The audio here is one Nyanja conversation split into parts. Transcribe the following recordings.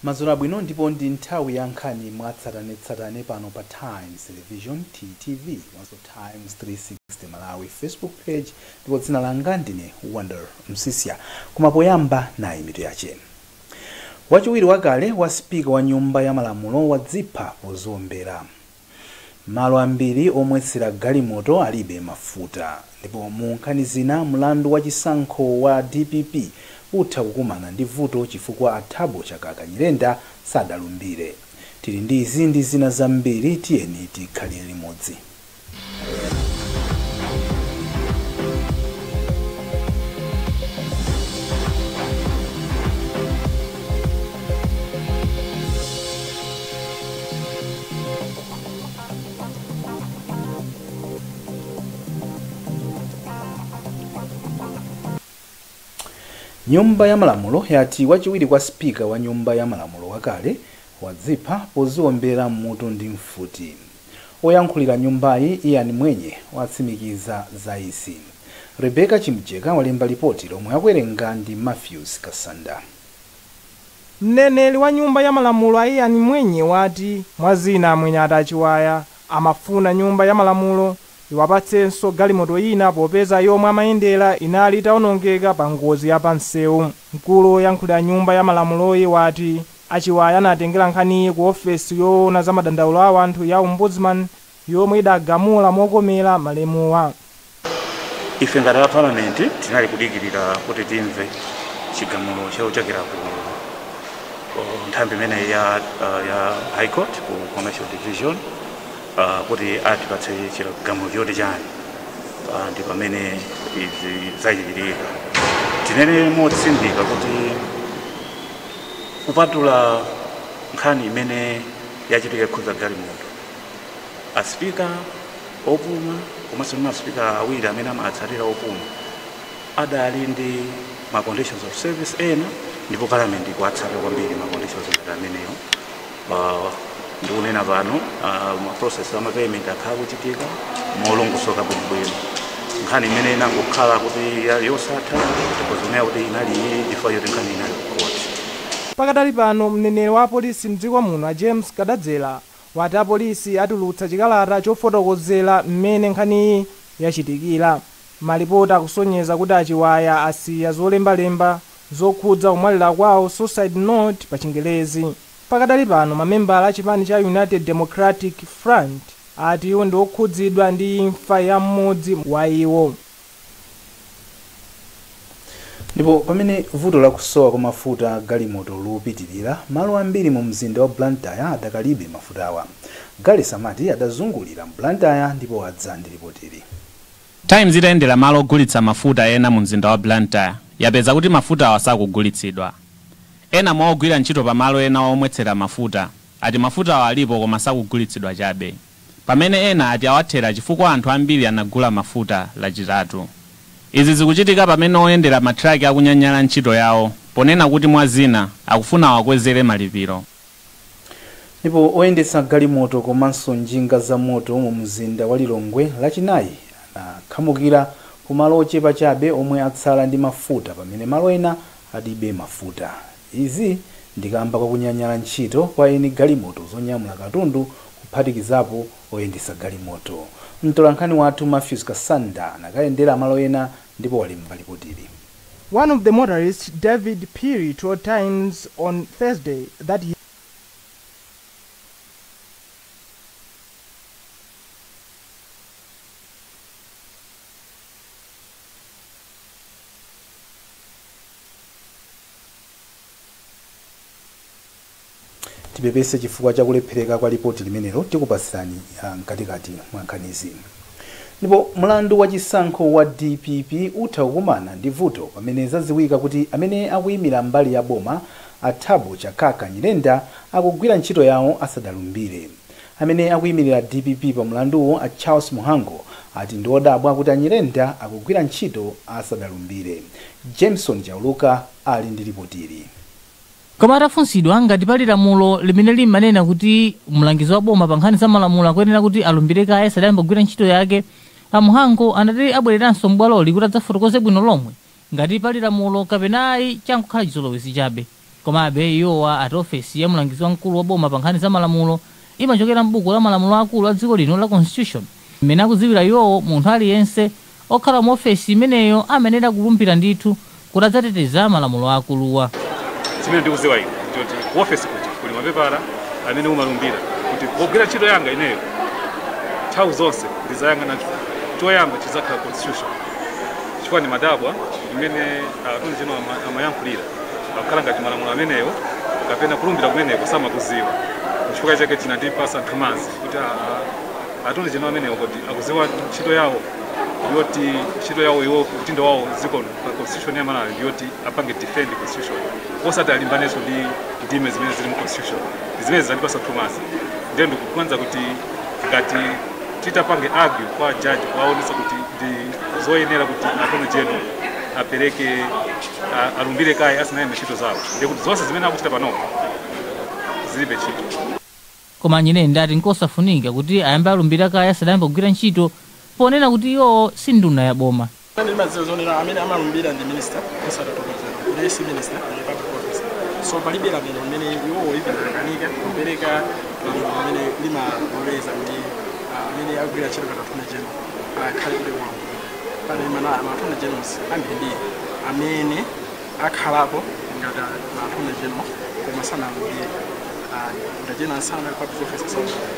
Madzulo abwino ndipo ndi nthawi ya nkhani mwatsatanetsatane pano pa Times Television, TTV, komanso Times 360 Malawi Facebook page, ndipo dzina langa ndine Wonder Msisya. Koma poyamba nayi mitu yache. Wachiwiri wakale wa spika wa nyumba ya malamulo wadzipha poziombera. Malo ambiri omwetsera galimoto alibe mafuta. Ndipo mu nkhani zina, mlandu wa chisankho wa DPP utha kukumana ndi vuto chifukwa a Thabo Chakaka Nyirenda sadalumbire. Tili ndi izi ndi zina zambiri, tiyeni tikhalire limodzi. Nyumba ya malamulo yati wachiwiri kwa spika wa nyumba ya malamulo wakale wadzipha poziombera mmutu ndi mfuti. Oyankhulira nyumbayi Ian Mwenye watsimikiza za izi. Rebecca Chimjeka walemba lipoti lomwe akuwerenga ndi Matthews Kasanda. Mneneri wa nyumba ya malamulo Ian Mwenye wati mwazina Mwenye atachiwaya amafuna nyumba ya malamulo iwapatsenso galimoto ina popeza yomwe amayendera inali itawonongeka pa ngozi ya pansewu. Mkulu woyankhulira nyumba ya malamuloyi wati achiwaya anatengera nkhaniyi ku ofesi yoona za madandaulo a anthu ya Ombudsman yomwe idagamula mokomera malemuwa. Ife ngati a parliament tinali kudikirira kuti timve chigamulo chochokera ku nthambi imene ya High Court ku Commercial Division, kuti atipatse chigamulo choti chani, ndi pamene izi zachitika. Tinene motsindika kuti kupatula nkhani imene yachitika ikhuza galimoto, asipika opuma komanso ndi masipika awiri amene amatsatira opuma adali ndi ma conditions of service ena, ndipo parliament ikuwatsata kwambiri ma conditions ngati ameneyo. Ndikunena pano ma process ama payment akhala kuchitika molongosoka bwinobwino. Nkhani imene inangokhala kuti yosatha tikuzonera kuti inali chifukwa choti nkhani inali ku court. Pakadali pano mneneri wa apolisi mdziko muno a James Kadadzera wati apolisi atulutsa chikalata chofotokozera mmene nkhaniyi yachitikira. Malipoti akusonyeza kuti achiwaya asiya zolembalemba zokhudza kumwalira kwawo, suicide note pa Chingelezi. Pakadali pano mamembala a chipani cha United Democratic Front ati iwo ndi okhudzidwa ndi imfa ya mmodzi wa iwo. Ndipo pamene vuto lakusowa kwa mafuta galimoto lupitirira, malo ambiri mu mzinda wa Blantyre adakalibe mafutawa. Gali Samati adazungulira Blantyre ndipo adza ndi ripotili. Times itayendera malo ogulitsa mafuta ena mu mzinda wa Blantyre yapeza kuti mafutawa sakugulitsidwa. Ena mwa ogwira ntchito pamalo ena omwetsera mafuta ati mafutawa alipo koma sakugulitsidwa chabe, pamene ena ati awathera chifukwa anthu ambiri anagula mafuta Lachitatu. Izi zikuchitika pamene oyendera matraki akunyanyala ntchito yawo ponena kuti mwazina akufuna awakwezere malipiro. Ndipo oyendetsa galimoto komanso njinga za moto mu mzinda wa Lilongwe Lachinayi anakhamukira ku malo ochepa chabe omwe atsala ndi mafuta, pamene malo ena alibe mafuta. Izi ndikamba kwa kunyanyala ntchito kwa eni galimoto zonyamula katundu kuphatikizapo oyendetsa galimoto. Mtolankhani wathu Matthews Kasanda anakayendera malo ena ndipo walemba ripotili. One of the motorists, David Peary, told Times on Thursday that he Tipepese chifukwa chakulephereka kwa ripoti limenelo, tikupatsirani mkatikati mwa nkhanizi. Ndipo mlandu wa chisankho wa DPP utha kukumana ndi vuto pamene zadziwika kuti amene akuyimira mbali ya boma a Thabo Chakaka Nyirenda akugwira ntchito yawo asadalumbire. Amene akuyimirira DPP pa mlanduwo a Charles Muhango ati ndi odabwa kuti a Nyirenda akugwira ntchito asadalumbire. Jameson Chauluka ali ndi ripotili. Koma atafunsidwa ngati pali lamulo limene limanena kuti mlangizi wa boma pa nkhani za malamulo akuyenera kuti alumbire kaye asadayambe kugwira ntchito yake, a Muhango anati abwereranso m'bwaloli kuti adzafotokoze bwino lomwe ngati pali lamulo kapena ayi, changokhala chizolowezi chabe. Komabe iwowa ati ofesi ya mlangizi wamkulu wa boma pa nkhani za malamulo imachokera m'buku la malamulo akulu a dziko lino la Constitution. Mmene akudziwira iwowo, munthu aliyense okhala mu ofesi imeneyo amayenera kulumbira ndithu kuti adzateteza malamulo akuluwa. Chimene ndikudziwa ine ndikuti ku ofesi kuja kuli mapepala amene umalumbira kuti pogwira ntchito yanga ineyo nthawi zonse ndizayang'ana choyamba chizakhala Constitution, chifukwa ndi madabwa imene Attorney General amayankhulira akukhala ngati malamulo ameneyo kapena kulumbira kumeneko samakuziwa. Chifukwa chake chinandipasa nthumanzi kuti Attorney General amenewo kuti akuziwa ntchito yawo yoti ntchito yawo iwo mtindo wawo ziko pa Constitution ya Malawi ndiyoti apange defend Constitution, osati alimbanenso ndi ndime zimene zili mu Constitution. Zimene zandipasa nthumanzi. Ndiye ndikukonza kuti ngati titapange argue kwa judge kuwaonesa kuti ndi zoyenera kuti Attorney General apereke alumbire kaye asanayambe ntchito zawo, ndiye kuti zonse zimene akuchita panopo zilibe ntchito. Koma Nyirenda ati nkosafunika kuti ayambe alumbira kaye asanayambe kugwira ntchito, ponena kuti iwowo si nduna ya boma. Ndimadziwa zonena amene amalumbira ndi minister osatatokozera. Ine si minister, ndi public officer, so palibe lamulo limene iwowo even akanika kupereka lamulo limene limaloleza kuti amene akugwira ntchito ngati Attorney General akhale kuti walumbira. Pali ma Attorney Generals ambirimbiri amene akhalapo ngati ma Attorney General koma sanalumbire. Dr. Jane Ansah public officer sanalumbire.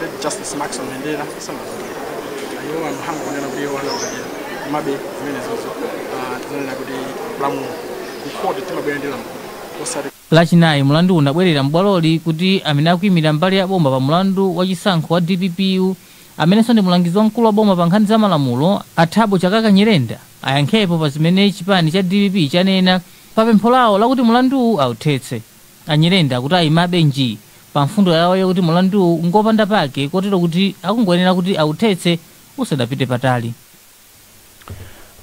Late Justice Maxon Mendera sanalumbire. Iwo amhango kunena kuti iwo analumbira, komabe zimenezozo tinanena kuti lamulo kukhoti timabwera ndi lamulo osati. Lachinayi mulandu unabwerera m'bwaloli kuti amene akuyimira mbali ya boma pa mulandu wachisankho wa DPPU, amenenso ndi mulangizi wamkulu wa boma pa nkhani za malamulo, a Thabo Chakaka Nyirenda, ayankhepo pa zimene chipani cha DPP chanena pa pempho lawo lakuti mulanduwu authetse. Anyirenda akuti ayimabe nji pa mfundo yawo yakuti mulanduwu ngopanda pake, kotero kuti akungoyenera kuti authetse usadapite patali.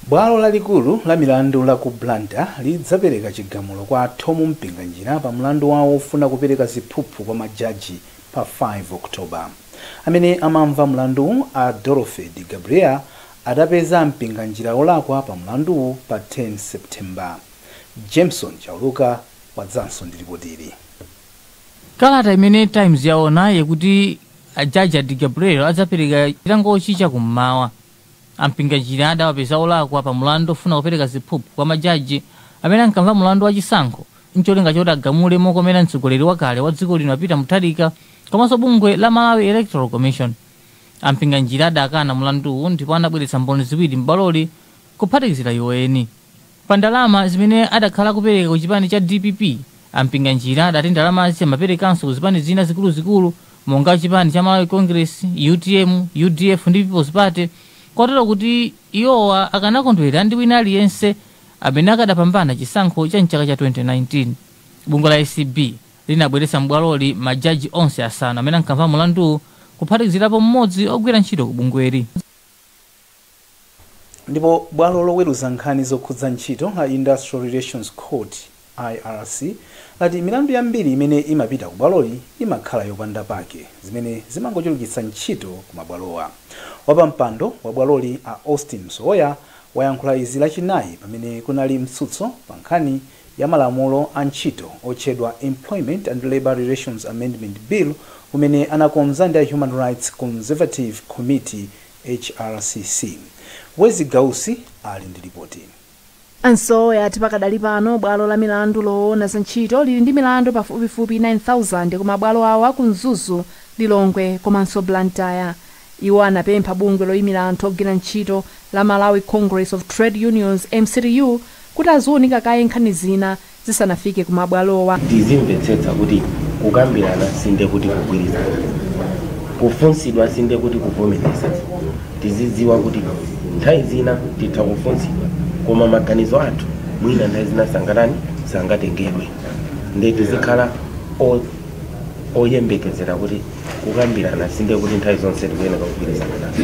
Bwalo lalikulu la milandu la ku Blantyre lidzapereka chigamulo kwa Thom Mpinganjira pa mlandu wawo ofuna kupereka ziphuphu kwa majaji pa 5 Oktoba. Amene amamva mlanduwu, a Dorothy Gabriel, adapeza Mpinganjira olakwa pa mlanduwu pa 10 September. Jameson Chauluka wadzanso ndi ripotili. Kalata imene Times yaona yakuti ajaji a Gabriel adzapereka chilangochi chakummawa. Ampinganjira adawapeza olakwa pa mulandu ofuna kupereka ziphuphu kwa majaji amene ankamva mulandu wachisankho ncholinga choti agamule mokomera mtsogoleri wakale wa dziko lino Peter Mutharika komanso bungwe la Malawi Electoral Commission. Ampinganjira adakana mulanduwu ndipo anabweretsa mboni ziwiri m'bwaloli kuphatikizira iwo eni. Pa ndalama zimene adakhala kupereka ku chipani cha DPP, Ampinganjira adati ndalamazi amaperekanso ku zipani zina zikuluzikulu monga chipani cha Malawi Congress, UTM, UDF ndi People's Party, kotero kuti iwowa akanakondwera ndi wina aliyense amene akadapambana chisankho cha mchaka cha 2019. Bungwe la ACB linabweretsa m'bwaloli majaji onse asanu amene ankamva mulanduwu, kuphatikizirapo mmodzi ogwira ntchito ku bungweli. Ndipo bwalo loweruza nkhani zokhudza ntchito la Industrial Relations Court, IRC, lati milandu yambiri imene imapita ku bwaloli imakhala yopanda pake, zimene zimangochulukitsa ntchito ku mabwalowa. Wapampando wa bwaloli, a Austin Msowoya, wayankhula izi Lachinayi pamene kunali mtsutso pa nkhani ya malamulo a ntchito otchedwa Employment and Labour Relations Amendment Bill, umene anakonza ndi a Human Rights Conservative Committee, HRCC. Wezi Gausi ali ndi ripoti. Ansoya ati pakadali pano bwalo la milandu loona za ntchito lili ndi milandu pafupifupi 9000 ku mabwalo awo aku Mzuzu, Lilongwe komanso Blantyre. Iwo anapempha bungwe loyimira anthu ogwira ntchito la Malawi Congress of Trade Unions, MCTU, kuti aziwunika kaye nkhani zina zisanafike ku mabwalowa. Tizimvetsetsa kuti kukambirana sinde kuti kugwirizana, kufunsidwa sinde kuti kuvomereza. Tizidziwa kuti nthawi zina titha kufunsidwa koma maganizo athu mwina nthawi zina sangatani, sangatengedwe. Nde tizikhala oyembekezera kuti kukambirana sinde kuti nthawi zonse tikuyenera kugwirizana nazo.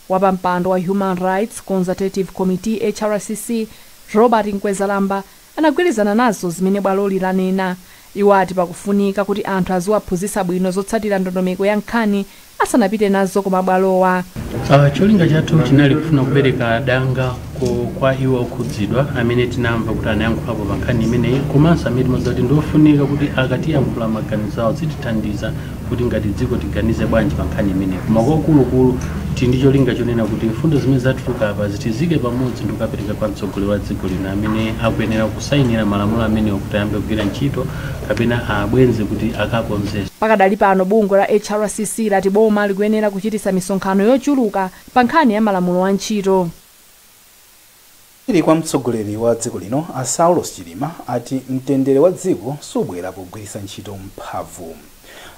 Wapampando wa Human Rights Consultative Committee, HRCC, Robert Mkwezalamba, anagwirizana nazo zimene bwaloli lanena. Iwo ati pakufunika kuti anthu aziwaphunzitsa bwino zotsatira ndondomeko ya nkhani asanapite nazo ku mabwalowa. Cholinga chathu chinali kufuna kupereka danga Kwa iwo okhudzidwa amene tinamva kuti anayankhulapo pa nkhani imeneyi, komanso amene timadziwa kuti ndiofunika kuti akatiyankhula maganizo awo, zitithandiza kuti ngati dziko tiganize bwanji pa nkhani imeneyi. Koma kwakulukulu tili ndi cholinga chonena kuti mfundo zimene zatuluka apa zitizike pamodzi ndi kukapereka kwa mtsogoleri wa dziko lino amene akuyenera kusayinira malamulo amenewo kuti ayambe kugwira ntchito kapena abwenze kuti akakonzese. Pakadali pano bungwe la HRCC lati boma likuyenera kuchititsa misonkhano yochuluka pa nkhani ya malamulo a ntchito. Ili kwa mtsogoleri wa dziko lino a Saulos Chilima ati mtendere wa dziko subwera pogwiritsa ntchito mphamvu.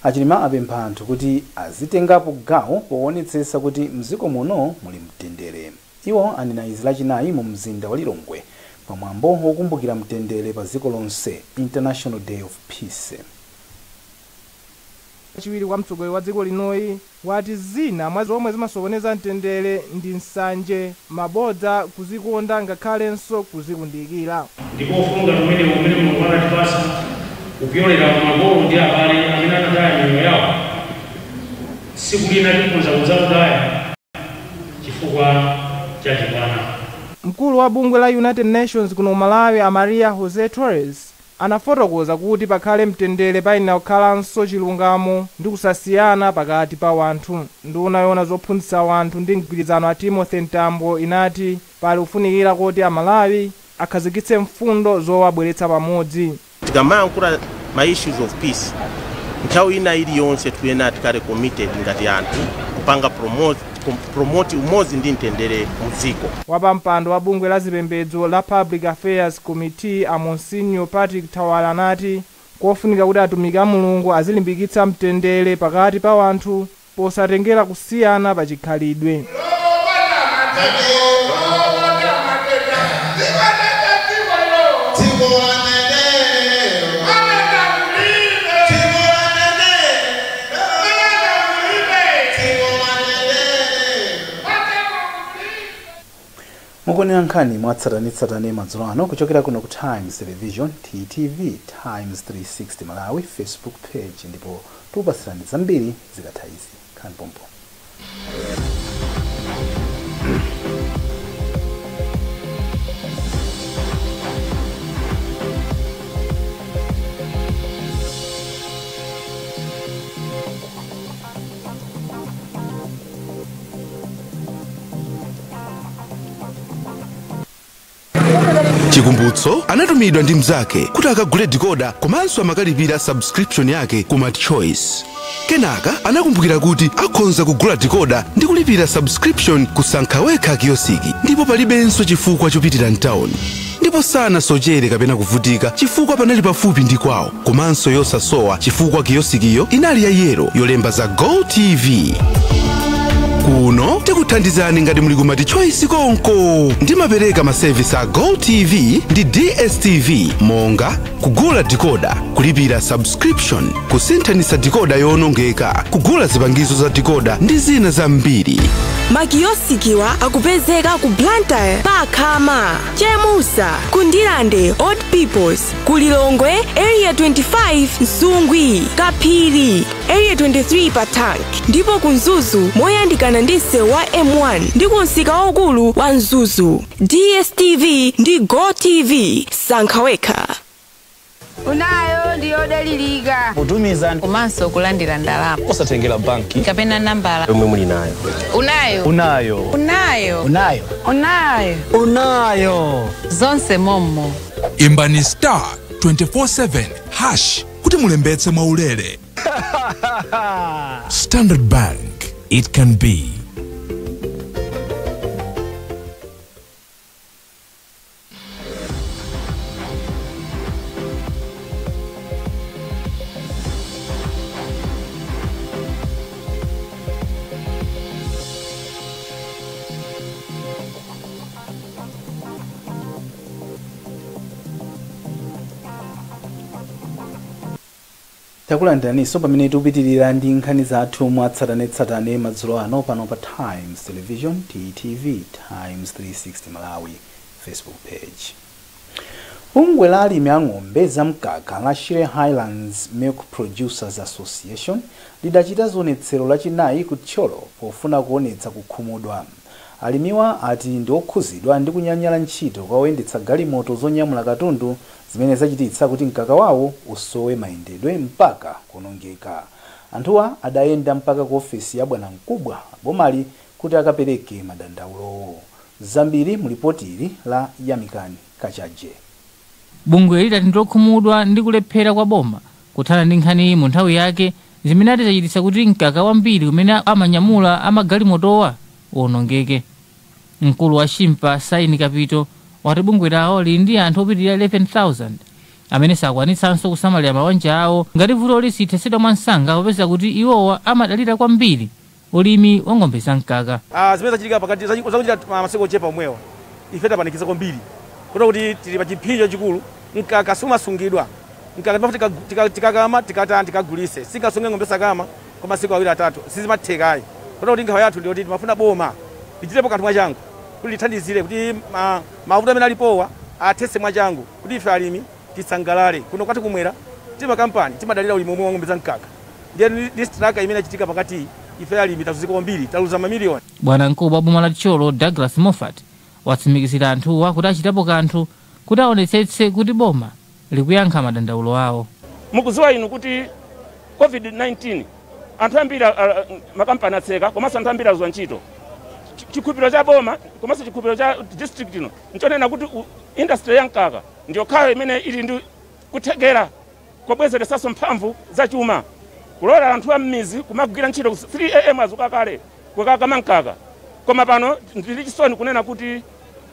Achilima apempha anthu kuti azitengapo gawo poonetsetsa kuti mdziko muno muli mtendere. Iwo anena izi Lachinayi mu mzinda wa Lilongwe pamwambo wokumbukira mtendere pa dziko lonse, International Day of Peace. Chiwiri kwa mtsogoleri wa dziko linoyi wati zina mwa zomwe zimasokoneza mtendere ndi nsanje, mabodza, kuzikonda ngakhalenso kuzikundikira. Ndipo ufumu ngati umene umene Mulungu anatipasa kupyolera makolo ndi abale amene anataya miyoyo yawo, tsiku lina tikhoza kudzakutaya chifukwa cha chibwana. Mkulu wa bungwe la United Nations kuno Malawi a Maria Jose Torres anafotokoza kuti pakhale mtendere payenera kukhalanso chilungamo ndi kusasiyana pakati pa wanthu. Nduna yona zophunzitsa wanthu ndi mgwirizano a Timothy Mtambo inati pali kufunikira kuti Amalawi akhazikitse mfundo zowabweretsa pamodzi. Tikamayankhula ma issues of peace, nthawi ina iliyonse tikuyenera tikhale committed ngati anthu kupanga promote umodzi ndi mtendere mdziko. Wapampando wa bungwe la zipembedzo la Public Affairs Committee a Monsignor Patrick Thawale anati kofunika kuti atumiki a Mulungu azilimbikitsa mtendere pakati pa wanthu posatengera kusiyana pa chikhalidwe. Mukuonera nkhani mwatsatanetsatane madzulo ano kuchokera kuno ku Times Television, TTV, Times 360 Malawi Facebook page, ndipo tikupasirani zambiri zikatha izi. Nkhani pompo. Chikumbutso anatumidwa ndi mnzake kuti akagule decoder komanso amakalipira subscription yake ku MultiChoice. Kenaka anakumbukira kuti akhonza kugula decoder ndi kulipira subscription kusankha wekha kiyosiki, ndipo palibenso chifukwa chopitira mtawuni. Ndipo sanasochere kapena kuvutika chifukwa panali pafupi ndi kwawo, komanso yosasowa chifukwa kiyosikiyo inali ya yellow yolemba za Go TV. Kuno tikuthandizani ngati muli ku MultiChoice konko. Ndimapereka masevisi a Go TV ndi DSTV monga kugula decoder, kulipira subscription, kusinthanitsa decoder yowonongeka, kugula zipangizo za decoder ndi zina zambiri. Makiyosikiwa akupezeka ku Blantyre, Pakhama, Chemusa, Kundilande, Old Peoples, Kulilongwe, Area 25, Nsungwi, Kaphiri, Area 23 pa Tank, ndipo ku Mzuzu moyandikana ndi msewu wa M1 ndi ku msika waukulu wa Mzuzu. DSTV ndi Go TV, sankha wekha. Unayo ndiyodalirika kutumiza komanso kulandira ndalama osatengera banki kapena nambala yomwe muli nayo. Unayo, unayo, unayo, unayo, unayo, unayo, zonse mommo. Imbani star 247 hash kuti mulembetse mwaulere. Standard Bank, it can be. Takulandiraniso pamene tikupitirira ndi nkhani zathu mwatsatanetsatane madzulo ano pano pa Times Television, TTV, Times 360 Malawi Facebook page. Bungwe la alimi a ng'ombe zamkaka la Shire Highlands Milk Producers Association lidachita zionetsero Lachinayi ku Thyolo pofuna kuonetsa kukhumudwa. Alimiwa ati ndi okhuzidwa ndi kunyanyala ntchito kwa oyendetsa galimoto zonyamula katundu zimene zachititsa kuti mkaka wawo usowe mayendedwe mpaka kuonongeka. Anthuwa adayenda mpaka ku ofesi ya bwanamkubwa bomali kuti akapereke madandaulowo. Zambiri mu lipoti ili la Yamikani Kachaje. Bungwe lati ndilokhumudwa ndi kulephera kwa boma kuthana ndi nkhaniyi mu nthawi yake, zimene ati zachititsa kuti mkaka wambiri umene amanyamula amagalimotowa uwonongeke. Mkulu wa Shimpa, Saini Kapito, wati bungwe lawo lili ndi anthu opitirira 11,000 amene sakwanitsanso kusamalira mabanja awo ngati vuto lisithetsedwa mwansanga, popeza kuti iwowa amadalira kwambiri ulimi wa ng'ombe za mkaka. Zimene zachitika pakati zakuchita masiku ochepa omwewa, ife tapanikiza kwambiri kuti tili pa chipsinjo chachikulu. Mkaka sumasungidwa, mkaka timafuti tikakama tikatani tikagulise, singasunge ng'ombe sakama kwa masiku 2 3 sizimathekayi. Kuti nkhawa yathu ndiyoti timafuna boma lichitepo kanthu mwachangu kuti lithandizire kuti mavuto amene alipowa athetse mwachangu kuti ife alimi tisangalale. Kuno kwathu kumwera timakampani timadalira ulimi omwe wa ng'ombe za mkaka, ndiye ndi strike imene yachitika pakati ife alimi tazunzika kwambiri, taluza mamiliyoni. Bwana mkubwa wa boma la Thyolo, Douglas Moffat, watsimikizira anthuwa kuti achitapo kanthu kuti aonetsetse kuti boma likuyankha madandaulo awo. Mukudziwa inu kuti COVID-19 anthu ambiri makampani atseka, komanso anthu ambiri aluza ntchito. Chikhulupiriro cha boma komanso chikhulupiriro cha district ino nchonena kuti industry ya mkaka ndiyo khayo imene ili ndi kuthekera kobwezeresanso mphamvu za chuma, kulola anthu a m'mizi kumagwira ntchito 3 am azuka kale kukakama mkaka. Koma pano ndili chisoni kunena kuti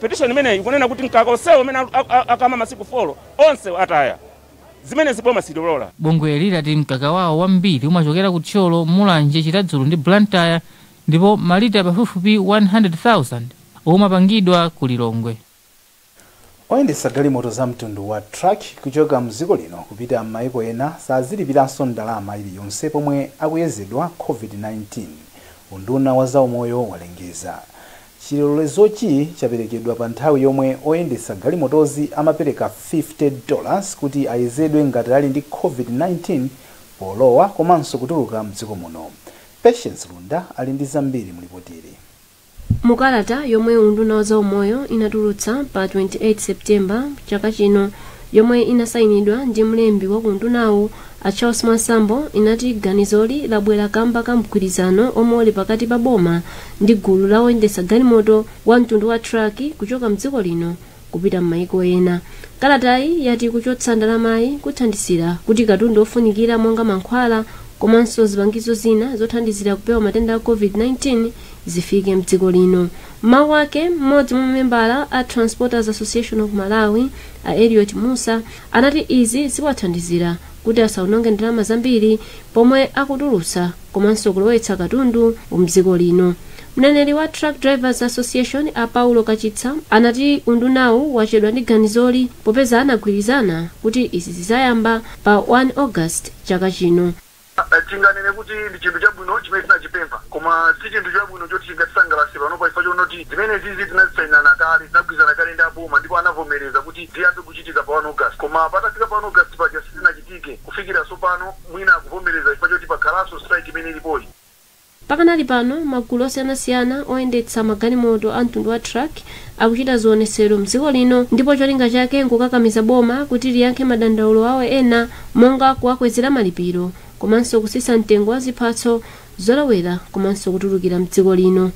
petition imeneyi ikunena kuti mkaka onsewo umene akama masiku 4 onse ataya, zimene ziboma silola. Bungweli lati mkaka wawo wambiri umachokera ku Thyolo, Mulanje, Chiradzulu ndi Blantyre, ndipo malita pafupifupi 100,000 umapangidwa ku Lilongwe. Oyendetsa galimoto za mtundu wa truck kuchoka mdziko lino kupita m'mayiko ena sazilipiranso ndalama iliyonse pomwe akuyezedwa COVID-19, unduna wa zaumoyo walengeza. Chilolezochi chaperekedwa pa nthawi yomwe oyendetsa galimotozi amapereka $50 kuti ayezedwe ngati ali ndi COVID-19 polowa komanso kutuluka mdziko muno. Patience Lunda ali ndi zambiri mulipotiri. Mukalata yomwe unduna wa zaumoyo inatulutsa pa 28 Septemba chaka chino, yomwe inasayinidwa ndi mlembi wa kundunawo a Charles Mwasambo, inati ganizoli labwera kamba ka mgwirizano omwe uli pakati pa boma ndi gulu la oyendetsa galimoto wa mtundu wa truck kuchoka mdziko lino kupita m'mayiko ena. Kalatayi yati kuchotsa ndalamayi kuthandizira kuti katundu ofunikira monga mankhwala komanso zipangizo zina zothandizira kupewa matenda a COVID-19 zifike mdziko lino. Mawu ake mmodzi mwa mamembala a Transporters Association of Malawi, a Elliot Musa, anati izi ziwathandizira kuti asaononge ndalama zambiri pomwe akutulutsa komanso kulowetsa katundu mdziko lino. Mneneri wa Truck Drivers Association a Paulo Kachitsa anati undunawu wachedwa ndi ganizoli popeza anagwirizana kuti izi zizayamba pa 1 August chaka chino. Tinganene kuti ndi chinthu chabwino chimene tinachipempha, koma si chinthu chabwino choti chingatisangalatse panopa, chifukwa chonoti zimene zizi tinazisayinana kale, tinagwirizana kale ndi aboma ndipo anavomereza kuti ziyambe kuchitika pa 1 August, koma patafika pa 1 August paja sizinachitike. Kufikira tsopano mwina akuvomereza chifukwa choti pakhalanso strike imene ilipoyi. Pakanali pano magulu osiyanasiyana oyendetsa magalimoto a mtundu wa truck akuchita zionetsero mdziko lino, ndipo cholinga chake nkukakamiza boma kuti liyankhe madandaulo awo ena monga kuwakwezera malipiro komanso kusisa mtengo wa ziphatso zolowera komanso kutulukira mdziko lino.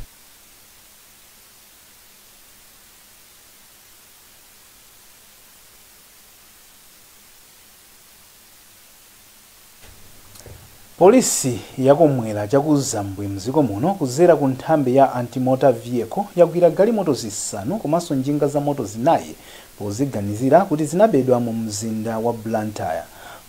Polisi yakumwera chakuzambwe mdziko muno kuzera ku nthambi ya anti-motor vehicle yagwira galimoto 5 komanso njinga za moto 4 poziganizira kuti zinabedwa mu mzinda wa Blantyre.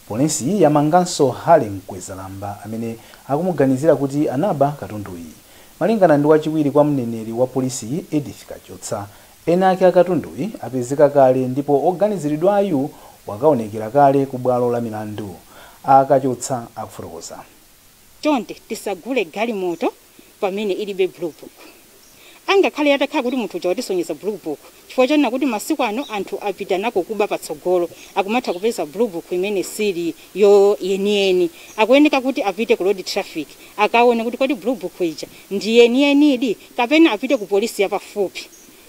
Polisi yamanganso Hale Mkwezalamba amene akumuganizira kuti anaba katunduyi. Malingana ndi wachiwiri kwa mneneri wa polisi Edith Kachotsa, ena ake akatunduyi apezeka kale ndipo oganiziridwayu wakaonekera kale ku bwalo la milandu. Akachotsa akufotokoza. Chonde tisagule galimoto pamene ilibe blue book. Angakhale atakhala kuti munthu uja watisonyeza blue book, chifukwa chonena kuti masiku ano anthu apita nako kuba patsogolo, akumatha kupeza blue book imene sili yo yeniyeni, akuyeneka kuti apite ku road traffic akaone kuti kodi blue book ija ndi yeniyenidi, kapena apite ku polisi yapafupi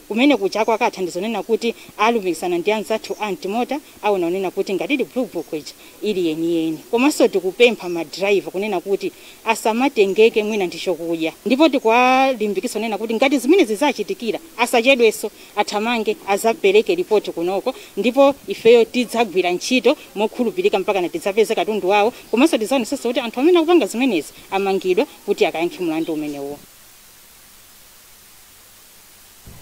kumene kuchako akathandiza onena kuti alumikizana ndi anzathu antimota aona onena kuti ngatili blue book ija ili yeniyeni. Komanso tikupempha madrayiva kunena kuti asamatengeke mwina ndi chokudya, ndipo tikuwalimbikitsa onena kuti ngati zimene zizachitikira asachedwenso, athamange azapereke ripoti kunoko, ndipo ifeyo tidzagwira ntchito mokhulupirika mpaka tidzapeze katundu wawo, komanso tidzaonetsetsa kuti anthu amene akupanga zimenezi amangidwa kuti akayankhe mlandu umenewo.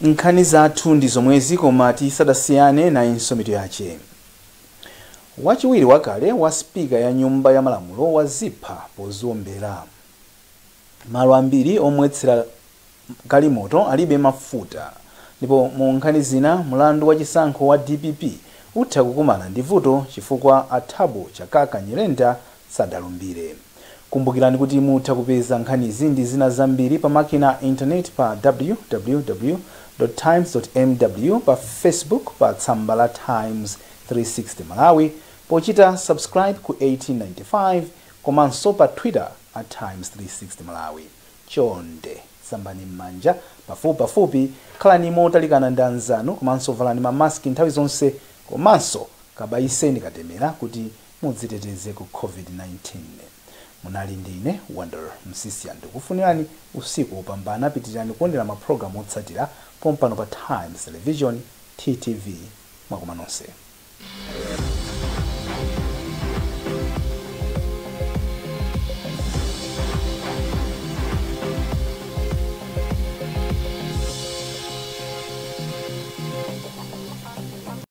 Nkhani zathu ndi zomwezi, koma tisadasiyane nayinso mitu yache. Wachiwiri wakale wa spika ya nyumba ya malamulo wazipha poziombera. Malo ambiri omwetsera galimoto alibe mafuta. Ndipo mu nkhani zina, mlandu wachisankho wa DPP utha kukumana ndi vuto chifukwa a Thabo Chakaka Nyirenda sadalumbire. Kumbukirani kuti mutha kupeza nkhanizi ndi zina zambiri pa makina internet pa www.times.mw, pa Facebook pa tsamba la Times 360 Malawi pochita subscribe ku 1895, komanso pa Twitter at Times 360 Malawi. Chonde sambani m'manja pafupipafupi, khalani motalikana ndi anzanu, komanso valani mamaski nthawi zonse, komanso kabayiseni katemera kuti mudziteteze ku COVID-19. Munali ndine Wonder Msisia, ndikufunirani usiku wopambana. Pitirani kuonera mapulogalamu otsatira pompano pa Times Television, TTV. Mwakoma nonse.